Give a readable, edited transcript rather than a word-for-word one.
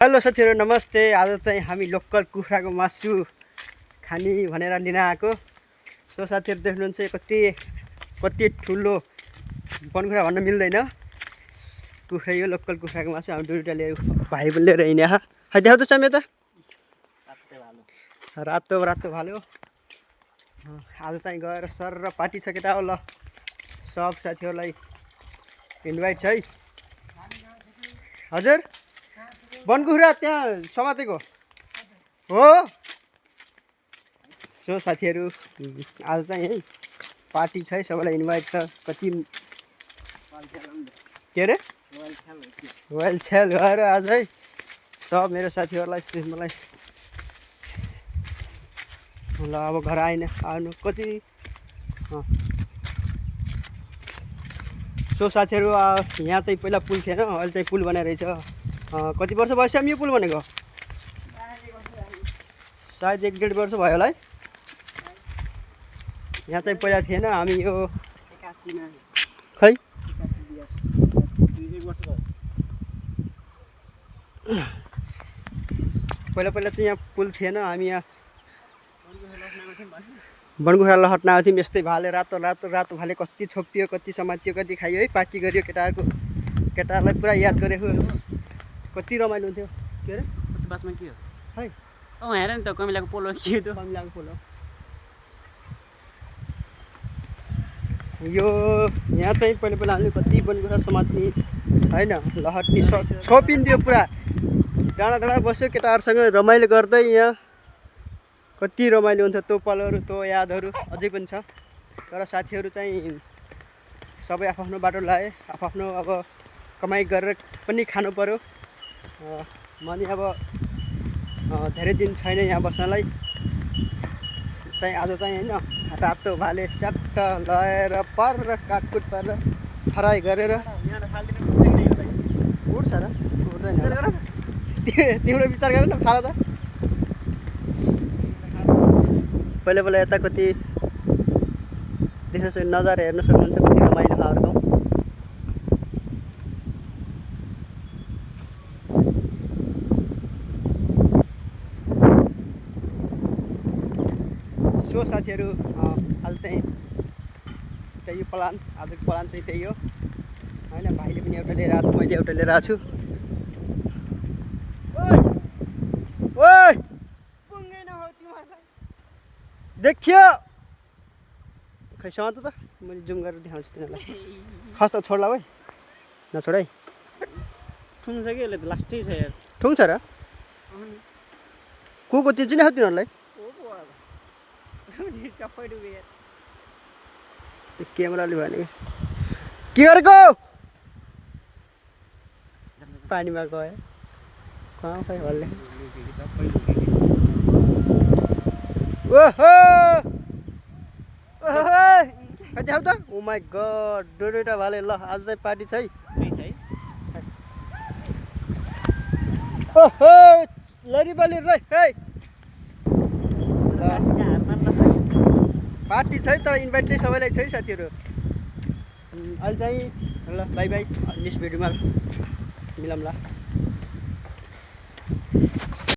Hello साथीहरु नमस्ते। आज चाहिँ हामी लोकल कुखुराको मासु खानी भनेर लिन आएको। सो साथीहरु देख्नुहुन्छ कति ठुलो बनकुखुरा भन्न मिल्दैन। कुखुरा यो लोकल कुखुराको मासु हामी दुईटा लिएर भाइ पनि लिएर हिँड्या। है देखाउ त समय त रातो रातो भालो। आज चाहिँ गएर सर र पार्टी छ केटा हो। ल सब साथीहरुलाई इन्भाइट छ है। हजुर बनकुखुरा त्यहाँ समातेको हो। सो साथीहरु आज चाहिँ है पार्टी छ है। सबैलाई इन्भाइट छ। कति के रे वेल छेल गरेर आज है सब मेरो साथीहरुलाई मलाई ल अब घर आउनु कति। सो साथीहरु यहाँ चाहिँ पहिला पुल थिएन, अहिले चाहिँ पुल बनाएर रहेछ। कति वर्ष भयो साम यो पुल बनेको? सायद 1-1.5 वर्ष भयो होला है। यहाँ चाहिँ पहिला थिएन। हामी यो 81 मा खै पहिला चाहिँ यहाँ पुल थिएन। हामी यहाँ बनकुखुरा लहट्न आएको थियौँ। यस्तै भाले रातो रातो रातो भाले कति छोपियो, कति समातियो, कति खाइयो है। पार्टी गरियो केटाहरूलाई पुरा याद गरेको। कति रमाइलो हुन्थ्यो। के अरे बासमा के हो है? हेर नि त कमिलाको पोलो के हो? कमिलाको पोलो। यो यहाँ चाहिँ पहिला हामीले कति बनकुखुरा समात्ने होइन, लहट्ने छोपिन्थ्यो पुरा। डाँडा डाँडा बस्यो केटाहरूसँग रमाइलो गर्दै। यहाँ कति रमाइलो हुन्थ्यो। त्यो पलहरू त्यो यादहरू अझै पनि छ। तर साथीहरू चाहिँ सबै आफ्नो बाटो लाए। आफ्नो अब कमाइ गरेर पनि खानु पर्यो। म नि अब धेरै दिन छैन यहाँ बस्नलाई। चाहिँ आज चाहिँ होइन रातो भाले स्याट्ट लगाएर पर काटकुट पारेर फ्राई गरेर उड्छ र उड्दैन। तिम्रो विचार गर न खाला त। पहिला यता कति देख्न सक्नु नजारा हेर्न सक्नुहुन्छ। कति रमाइलो हाम्रो गाउँ। सो साथीहरू आज चाहिँ त्यही प्लान। आजको प्लान चाहिँ त्यही हो होइन। भाइले पनि एउटा लिएर आएको छु, मैले एउटा लिएर आएको छु। देखियो खै सँग त मैले जुम गरेर देखाउँछु तिनीहरूलाई। खस त छोड्ला भाइ नछोड है। ठुङ्छ कि यसले त लास्टै छ यार। ठुङ्छ र को त्यो चाहिँ खाऊ तिनीहरूलाई। क्यामेराले भने के गरेको? पानीमा गयो कहाँ खै हल्ले। ओहो कति खाऊ त? ओ माई गड दुईटा भाले। ल आज चाहिँ पार्टी छ है। ओहो लरी बलि रै है पार्टी छ है। तर इन्भाइट चाहिँ सबैलाई छ है साथीहरू। अहिले चाहिँ ल बाई बाई। नेक्स्ट भिडियोमा मिलाउँला।